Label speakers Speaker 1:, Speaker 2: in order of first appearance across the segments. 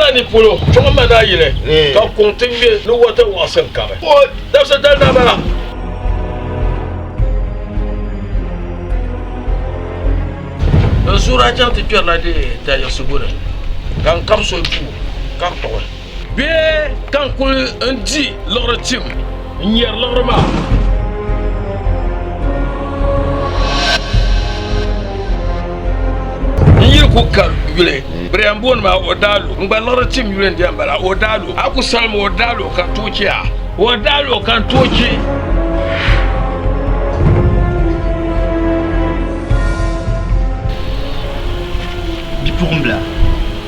Speaker 1: chaŋla ni polo chuɣu ma daa yili ka kuŋ ti ŋme ni wata waɣisi n-kabi. O dabisa dali daa bala. N suhu daa chaŋ ti kpɛrila di tayiɣisigu ni, ka n kabi so duu ka kpuɣi. Bee ka n kuli n di liɣiri tim n-nyɛri liɣiri maa. N yili ku ka yuli bɛ yɛn booni ma o daa lu. N gba liɣiri tim yuli n-di yɛn bala o daa lu. A ku salima o daa lu ka n tooi chɛ a. O daa lu ka n tooi chɛ.
Speaker 2: Bipuɣimbila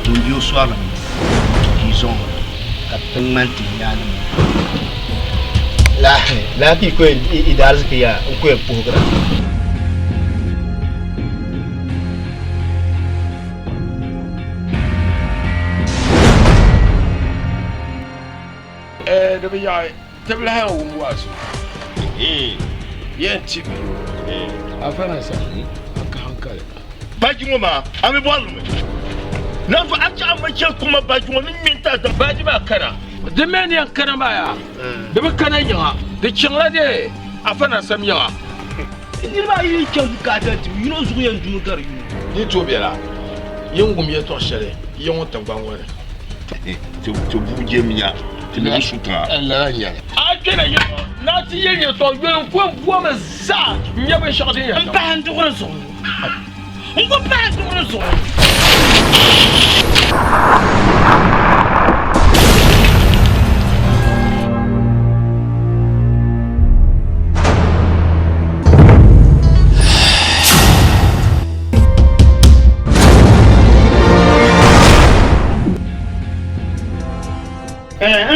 Speaker 2: ŋun be o sɔrili ni yi zaŋ o ka ti ŋmani ti yaanima laa ka yi ku yɛn yi daariziki yaa n-ku yɛn puhigira.
Speaker 1: Ɛɛ di bi yaɣi ti bi lahi yɛn wum waazu yɛn ti bi afa na sa a ka hankali.
Speaker 3: Baji ŋɔ maa a mi bɔri li mi? Nanzu a chaɣ ma chɛ kuma baji ŋɔ ni ŋme n-tahi dam.
Speaker 1: Baji maa kana. Di mi ni yɛn kana maa yaa, di bi kana yiŋa, di chaŋla dee afa na sam yiŋa.
Speaker 2: Niriba ayi yi chaŋ bukaata tibu, yino zuɣu yɛn dumi gari yino.
Speaker 1: Di tooi bela, yin wum yɛtɔɣ shɛli yi ŋɔ tiŋgbani ŋɔ ni.
Speaker 3: Ti bua jɛmiya, ti mi bi su tiŋa.
Speaker 1: Lala n-nyɛ li. A kpɛna yi ŋɔ ni a ti yɛli yɛtɔɣ yoli n-ku n bua mi zaa n-nya binshɛɣu din yɛn
Speaker 4: niŋ. M pahi n duɣuri zuɣu. N ku pahi n duɣuri zuɣu.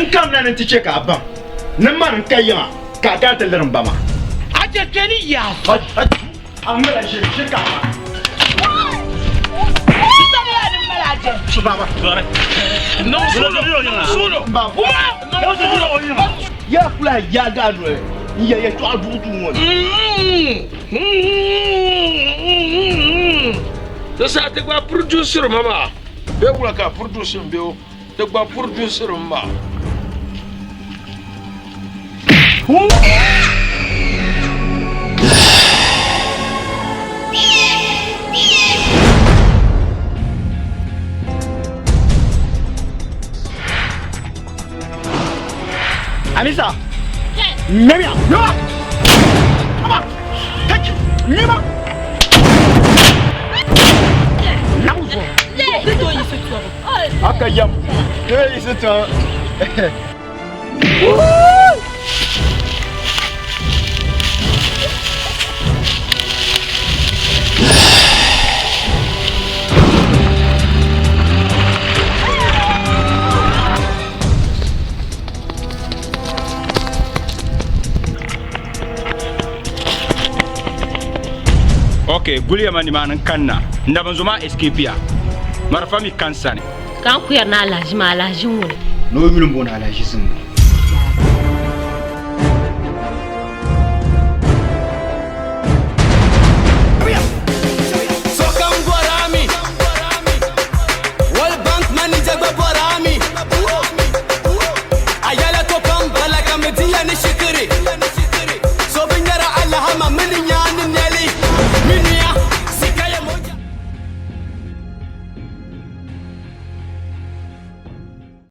Speaker 3: N kamina ni n ti chɛ ka a baŋ ni mani n-ka yiŋa ka a daa ti liri m ba maa.
Speaker 4: A chɛ kpe ni yaa.
Speaker 3: A ŋmɛla ʒiri ʒiri ka a
Speaker 2: Yaa ku lahi yaagi a noli n-yɛli yɛtɔɣa duɣu duu ŋɔ ni.
Speaker 1: Di saha ti gba producer ma maa bee wula ka producer m-be o ti gba producer m maa.
Speaker 3: Anisa, ŋmɛmiya, ŋmɛma, ŋmɛma, kaki, ŋmɛma. Aka yam, ee isi tɔn.
Speaker 5: Ok, guliya ma nimaani n kanna n na bin zo maa escape ya marafa mi ka n sani.
Speaker 6: Ka n kuyari ni alahaji maa alahaji ŋuni.
Speaker 2: Ni o yuli m-booni Alahaji Zimbu.